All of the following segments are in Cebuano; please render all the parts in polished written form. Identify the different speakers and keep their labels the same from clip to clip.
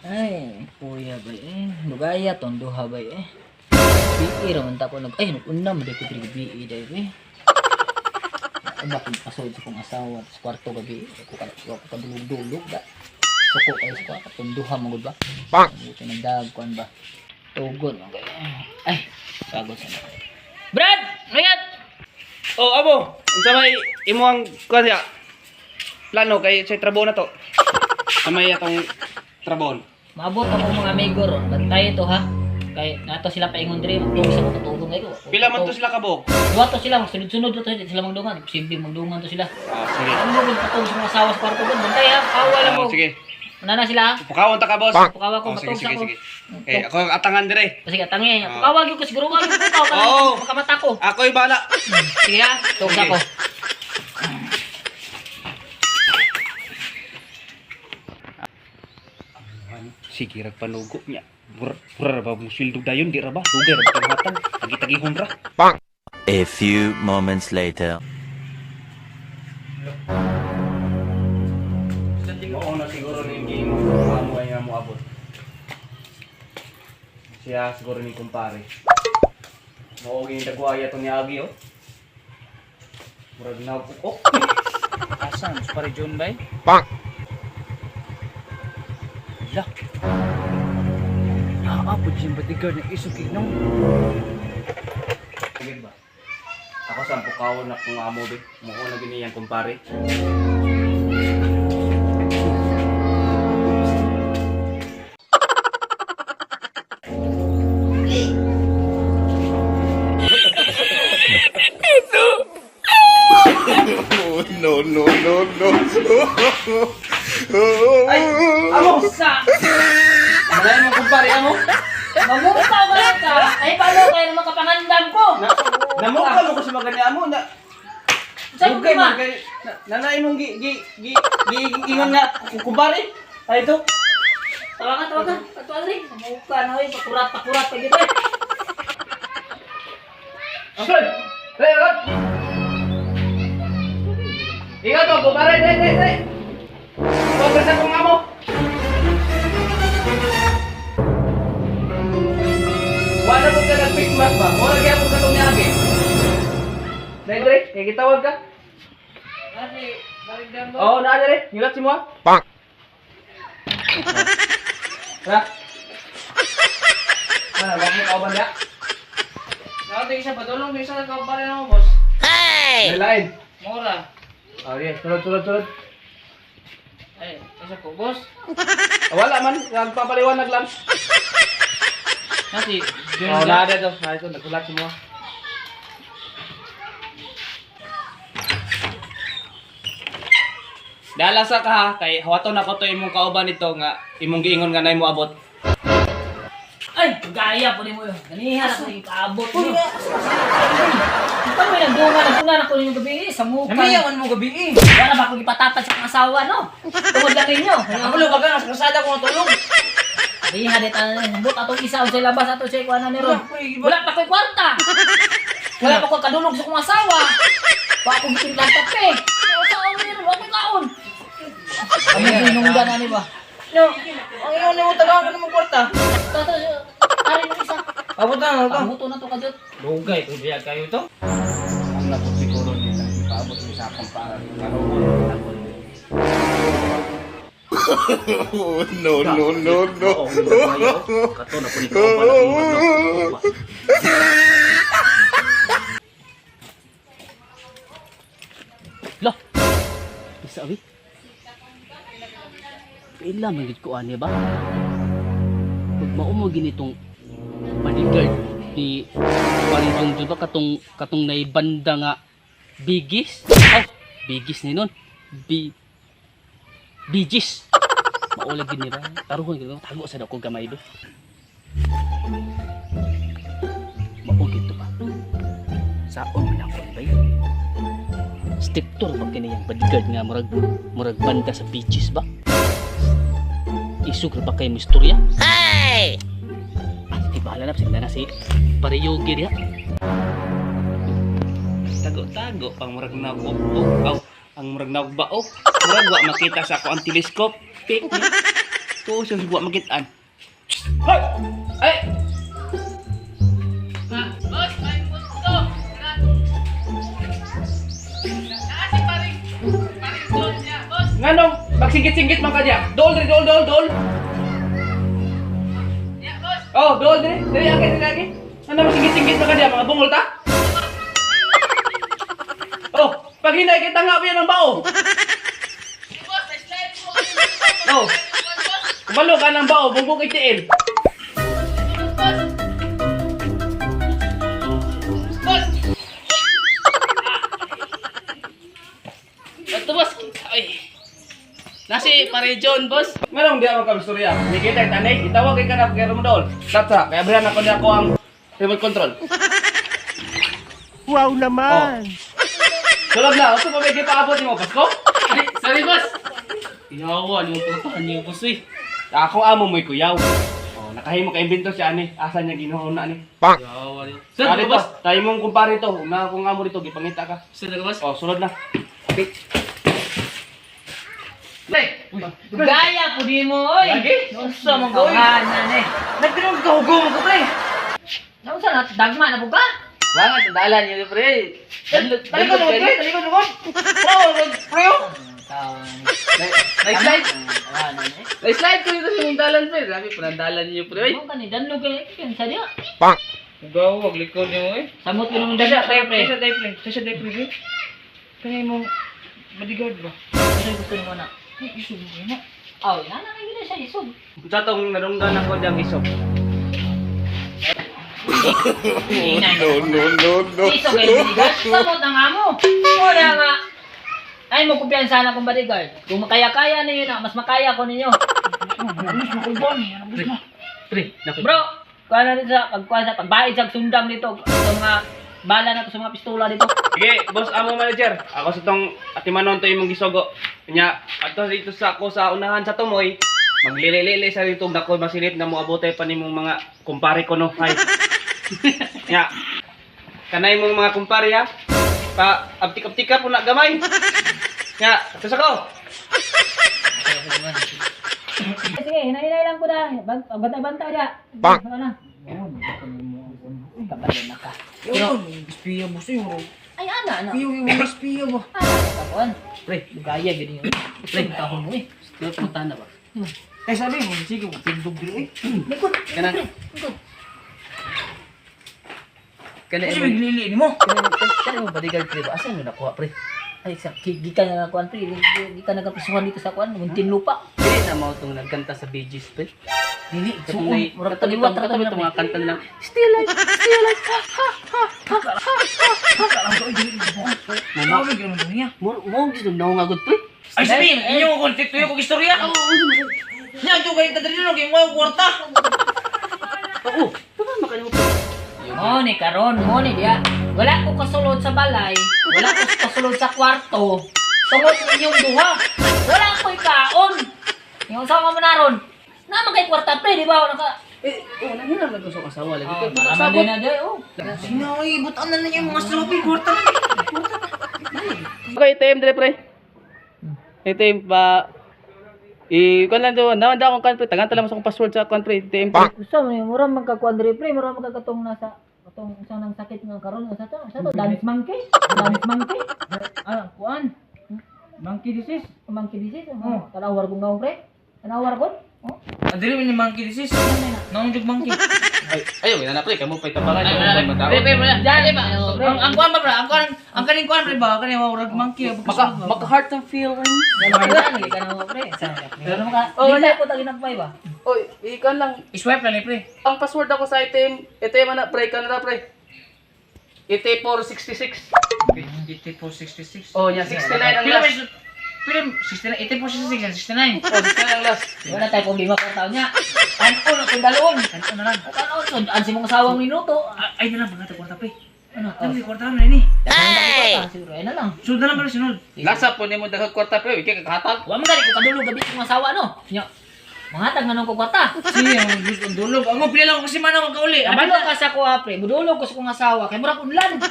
Speaker 1: Ay, kuya bay eh. Lugaya tong duha bay eh. BE ra man ta ko nag ay nag-una man ko diri BE day eh. Ano akong pasod sa kong asawa sa kwarto gabi. Ako ka ako kadulog-dulog da. Suko kayo sa kwarto tong duha man gud ba.
Speaker 2: Bang!
Speaker 1: Buti nagdag kuan ba. Tugon man kayo. Ay, pagod sa na. Brad! Ringat!
Speaker 2: Oh, amo, unsa may imo ang kuan siya? Plano kay sa trabaho na to. Sa may atong trabaho.
Speaker 1: Maabot ako mga amigo ron. Bantay ito ha. Kay nato sila paingon diri, magtulog sa mga katulong kayo.
Speaker 2: Pila man to sila kabog?
Speaker 1: Duha to sila, magsunod-sunod to sila magdungan. Imposible magdungan to sila.
Speaker 2: Ah, sige.
Speaker 1: Ano mo patulog sa mga asawa sa kwarto ko? Bantay ha, kawa lang mo.
Speaker 2: Oh, sige.
Speaker 1: Una na sila ha.
Speaker 2: Pukawon ta ka, boss.
Speaker 1: Pukawa ko,
Speaker 2: Oh, sige,
Speaker 1: matulog
Speaker 2: sige,
Speaker 1: ako.
Speaker 2: sige. Okay, ako ang atangan dire.
Speaker 1: Sige, tangi.
Speaker 2: Ah.
Speaker 1: Pukawa gyud ko siguro ka gyud ko
Speaker 2: Oo.
Speaker 1: makamata ko.
Speaker 2: Ako'y bala.
Speaker 1: Sige ha, tulog
Speaker 2: Sige.
Speaker 1: ako.
Speaker 2: Sige, rag panugo niya. Mura mura ra ba mo sweldo dayon di ra ba? Dugay ra ba kang hatag? Tagi-tagihon ra.
Speaker 3: A few moments later.
Speaker 2: Mao na siguro ni gi mo ay nga moabot. Siya siguro ni kumpare. Mao gi dagwaya to ni Agi oh. Murag nagukok.
Speaker 4: Asa, mas pare John bay?
Speaker 2: Bang!
Speaker 4: La. Naa po dyan bodyguard ng isog kinong.
Speaker 2: Sige ba? Ako sa pukawon na kung amo be. Mao na gini yang kumpare.
Speaker 5: No, no, no, no.
Speaker 2: Ay, amo.
Speaker 1: Sa
Speaker 2: Malay mo kumpare amo.
Speaker 1: mamuka ba ka? Ay paano kaya naman kapangandam ko?
Speaker 2: Namuka mo ko sa mga amo na.
Speaker 1: Sa
Speaker 2: Dugay
Speaker 1: ko
Speaker 2: man kay nanay mong gi gi gi gi ingon nga kumpare. Ay ito.
Speaker 1: Tawagan, tawagan. Patuan rin. Mamuka na oy, pakurat, pakurat pag ito. eh.
Speaker 2: Uncle! Hey, Rod! Ingat to, kumpare, dai, dai, dai! Kumpare sa kong amo! Wala mo ka nag-face mask ba? Wala kaya po katong niyagi. Dai, dai, kaya gitawag ka. Oo, oh, naa dere. Ngilat si Mua.
Speaker 5: Bang!
Speaker 2: Ha? Ano, wag mo kauban dia?
Speaker 4: Nakatingin siya, padulong din siya nagkampare na mo, boss.
Speaker 2: Hey! Lain.
Speaker 4: Mura.
Speaker 2: Oh, yes. Sulod, sulod, sulod.
Speaker 4: Ay, isa ko, boss.
Speaker 2: Ah, wala man, nagpapaliwanag lang.
Speaker 4: Nasi,
Speaker 2: Oh, naa dito. Naa dito, nagsulat si Mua. Dala sa ka ha, kay hawaton ako to imong kauban nito nga imong giingon nga nay mo abot.
Speaker 1: Ay, gaya po nimo yun. Ganihan ako yung kaabot mo. Ito may nagdungan, nagdungan ako ninyo gabi eh, sa mukha.
Speaker 4: Namiyawan mo gabi eh.
Speaker 1: Wala ba akong ipatapat sa akong asawa, no? Tungod lang ninyo.
Speaker 4: Nakabulo ka ka, sa ko natulog.
Speaker 1: Ganihan, dito, but atong isa sa labas ato sa ikuha na meron. Wala pa ko'y kwarta. Wala pa ko'y kadulog sa akong asawa. Wa akong gitimplang kape. Wala sa akong meron, wala ko'y kaon. Kami ginunggan na ni ba?
Speaker 4: No, ang iyong nimo tagaan ka naman kwarta.
Speaker 1: Tato, ari ng isa.
Speaker 4: Abot na, ano to?
Speaker 1: Pamuto na to kajot.
Speaker 4: Lugay, kung kayo to.
Speaker 2: Ang nato siguro nila ipaabot ni sa akong para karon ako.
Speaker 5: No, no, no, no.
Speaker 2: Kato na po ni kauban akong
Speaker 4: Lah. Isa abi. Pila man gid ko ani ba? Pag mao mo ginitong bodyguard ni Paring Jong ba katong katong naibanda nga Bigis? Oh, Bigis ni nun. Bi Bigis. Mao lagi ni ba? Taruhon gid tago sa dako gamay be. Mao gid to ba? Saon man ako ni bay? Strictor ba kini yang bodyguard nga murag murag banda sa beaches ba? Isog ra ba kay mistorya? Hey! Ah, di bahala na sila na si Pariyogi diha.
Speaker 2: Tago-tago pang murag nagubog aw ang murag nagbao. Murag wa makita sa ako ang telescope. Pik. Tuo siya sigwa makitaan. Hoy! Ay!
Speaker 4: Boss, ay gusto. Nasa paring paring doon niya, boss.
Speaker 2: Nganong magsingkit-singkit man ka diya. Dool diri, dool, dool, dool.
Speaker 4: Ya, boss.
Speaker 2: Oh, dool diri. Diri agi, diri agi. Ano magsingkit-singkit man ka diya, mga bungol ta? Oh, pag hinay kita nga yan ang bao.
Speaker 4: Boss, ay slide mo.
Speaker 2: Oh. Kumalo ka ng bao, bugbog itiil.
Speaker 4: Boss. Boss. Ato boss. Ay. Nasi pare John, boss.
Speaker 2: Nganong di ako kamistorya? Ni kita tanay, itawag kay kanap kay Romdol. Tatsa, kay abrihan ako niya ako ang remote control.
Speaker 5: Wow naman!
Speaker 2: Oh. Sulod na, gusto pa may gipaabot nimo Pasko?
Speaker 4: Ay, sorry boss. Yawa, ano mo puntahan niyo boss eh.
Speaker 2: Ako amo mo'y kuyaw. Oh, nakahimo ka imbento siya ani. Asa niya ginuhon na ani.
Speaker 4: Yawa niyo. Sir,
Speaker 2: Sir,
Speaker 4: boss.
Speaker 2: Tayo mong kumpare to. Una akong amo dito, gipangita ka.
Speaker 4: Sir, boss.
Speaker 2: Oh, sulod na.
Speaker 4: Okay.
Speaker 1: Gaya po di mo, oy!
Speaker 2: Lagi?
Speaker 1: Unsa man gawin? eh.
Speaker 6: Nagtinong kahugong ko, pre.
Speaker 1: Naunsa na dagma na po ka?
Speaker 4: Wala nga, dalan niyo pre.
Speaker 6: Talikod mo, pre. Talikod mo. Pre, pre.
Speaker 4: Nag-slide.
Speaker 1: Tawanan eh.
Speaker 4: Nag-slide ko dito sa mong dalan pre. Grabe, panandalan niyo pre. Oy.
Speaker 1: Mo kani danlog kay kinsa diya.
Speaker 6: Gaw, wag likod niyo eh.
Speaker 1: Samot ko naman dada pre pre.
Speaker 6: Sa day, pre. Sa day, pre. Kaya mo bodyguard ba?
Speaker 1: Ano gusto nimo na?
Speaker 6: Ay, isog mo na.
Speaker 1: Aw, na na gid siya isog.
Speaker 2: Unsa tong nadunggan ako diyang isog?
Speaker 5: No, no, no, no.
Speaker 1: Isog kay bodyguard. Samot ang amo. Wala nga. Ay mo kumpiyansa na kong bodyguard. Kung makaya-kaya ninyo na, mas makaya ko ninyo.
Speaker 4: Pre, naku.
Speaker 1: Bro, kuha na dito sa pagkuha sa pagbayad sa sundam dito sa mga bala na to sa mga pistola dito.
Speaker 2: Sige, boss amo manager. Ako sa tong atimanon to imong gisogo. Nya, ato dito sa ako sa unahan sa tumoy. Maglilili sa dito dako masilip na moabotay pa nimong mga kumpare ko no. Hay. Nya. Kanay mong mga kumpare ha. Pa abtik-abtik ka puna gamay. Nya, ato sa ko.
Speaker 1: Sige, hinay-hinay lang ko na. Bantay-bantay dia. Bang. Ano na? Kabalo na ka.
Speaker 6: Pero, espiya mo sa'yo.
Speaker 1: Ay, ana, ana.
Speaker 6: Piyo yung mga espiya ba?
Speaker 1: Ana, kakuan.
Speaker 4: Pre,
Speaker 1: Gaya, gini yun. Pre, tahon mo eh.
Speaker 4: Pre, puntahan na ba?
Speaker 6: Eh, sabi mo, sige, tindog dito eh.
Speaker 1: Likod.
Speaker 4: Kanang
Speaker 1: Likod.
Speaker 4: kana
Speaker 6: Kasi
Speaker 4: imo.
Speaker 6: maglili ni mo.
Speaker 4: Kana mo bodyguard pre ba? Asa mo nakuha pre?
Speaker 1: Ay, sa, gikan na kuan pre. Gikan na kaprisuhan dito sa kuan. Muntinlupa.
Speaker 4: Dili na mao tong nagkanta sa Bee Gees pre.
Speaker 1: Dili,
Speaker 4: Katong nay
Speaker 1: suon. Murag
Speaker 4: katong
Speaker 1: taliwat
Speaker 4: itong
Speaker 1: ra
Speaker 4: katong
Speaker 1: kami
Speaker 4: itong mga kanta nilang Still Alive, Still Alive. Ha ha ha ha ha.
Speaker 6: Grabe, ganun mo niya.
Speaker 4: Mo mo gusto na nga gud pre.
Speaker 6: Ay, sabihin, inyo ko kontekto yung kong istorya. Nya, ito kayo tadrino, kayo mga kwarta.
Speaker 4: Oo, tama man mo pre.
Speaker 1: Mo ni karon, mo ni diya. Wala ko kasulod sa balay, wala ko kasulod sa kwarto. Tungod inyong duha. Wala ko'y kaon. Yung usawa mo na ron. Naman kay kwarta pre, di ba? Wala ka.
Speaker 4: Eh, oh, nanghiram na ko sa asawa lagi.
Speaker 1: Oh,
Speaker 4: Kay
Speaker 1: naman
Speaker 4: sabot.
Speaker 1: din na di, oh.
Speaker 6: Sinoy, butan na niya yung mga sloppy, kwarta na.
Speaker 4: Okay, ATM dire pre. ATM ba I kuan lang do, naman daw akong kan pre, tagan lang sa akong password sa kan pre, ATM pre.
Speaker 1: Usa man mura man ka kuan diri pre, mura man ka katong nasa katong usa nang sakit nga karon usa to, usa to dance monkey, dance monkey.
Speaker 6: Ah, kuan. Monkey disease.
Speaker 1: Monkey disease. Oh, tanawar kong naong pre. Tanawar ko. Oh.
Speaker 6: Adili man yung monkey disease. Naong jug monkey.
Speaker 4: Ay, ayo na pre, kamo pay tabangan yung mga tao.
Speaker 6: Pre, pre, pre.
Speaker 1: Dali ba?
Speaker 6: Ang ang kuan ba pre? Ang kuan, ang kaning kuan pre ba? Kaning murag monkey.
Speaker 4: Maka maka heart and feelings.
Speaker 1: Yan ka na mo pre. Pero mo ka.
Speaker 4: Oh,
Speaker 1: Di ko tagi nagpay ba?
Speaker 4: Oy, ikan lang.
Speaker 6: I-swipe lang ni pre.
Speaker 4: Ang password ako sa ATM, ATM na pre, kan ra pre. 8466.
Speaker 6: 8466.
Speaker 4: Oh, nya 69 ang
Speaker 6: Pila
Speaker 4: last.
Speaker 6: ba? Pila 69, 8466 yan, 69.
Speaker 4: Oh, 69 ang last.
Speaker 1: Wala tayo problema kung taon niya. Kanon na kung daloon.
Speaker 6: Kanon na lang.
Speaker 1: Kanon, sundaan si mong asawang minuto.
Speaker 6: Ay na lang mga kwarta pre.
Speaker 1: Ano?
Speaker 6: Ano may kwarta na ni?
Speaker 1: Ay! Siguro, ay na lang.
Speaker 6: Sunod na lang pre, sunod.
Speaker 4: Lasa po nimo daghang kwarta pre, kay kakahatag.
Speaker 1: Wa man gani ko kadulog gabi kong asawa no. Nya. Mangatag nga nung ko kwarta.
Speaker 6: Sige, ang gusto ang dulog. Ang pila lang ko kasi man ako kauli.
Speaker 1: Abalo ka sa kuha pre, mudulog ko sa kong asawa kay murag unlan.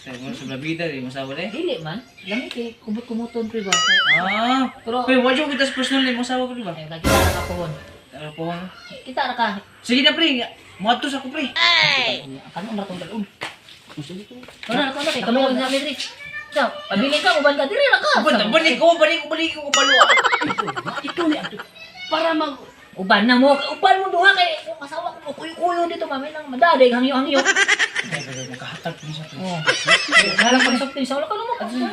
Speaker 6: Sa sa bida di masawa eh.
Speaker 1: Dili man, lami kay kumot-kumuton pre ba.
Speaker 6: Ah,
Speaker 1: Pero
Speaker 6: pre, wa jud kita sa personal ni masawa pre ba?
Speaker 1: ay kita ra ka pohon.
Speaker 6: Ano po?
Speaker 1: Kita ra ka.
Speaker 6: Sige na pre, moadto sa ko pre.
Speaker 1: Kanon ra tong dalon. Kanon ra kay kami lang sa diri. Sa, pabili ka uban ka diri ra ka.
Speaker 6: Uban, balik ko, balik ko, balik ko balo.
Speaker 4: Ikaw ni ato. Para mag
Speaker 1: Uban na mo, uban mo duha kay kung asawa ko kuyo-kuyo dito mami nang madaday hangyo-hangyo.
Speaker 6: Nakahatag ko sa pre.
Speaker 1: Oh. Halang pag softy sa wala ka mo.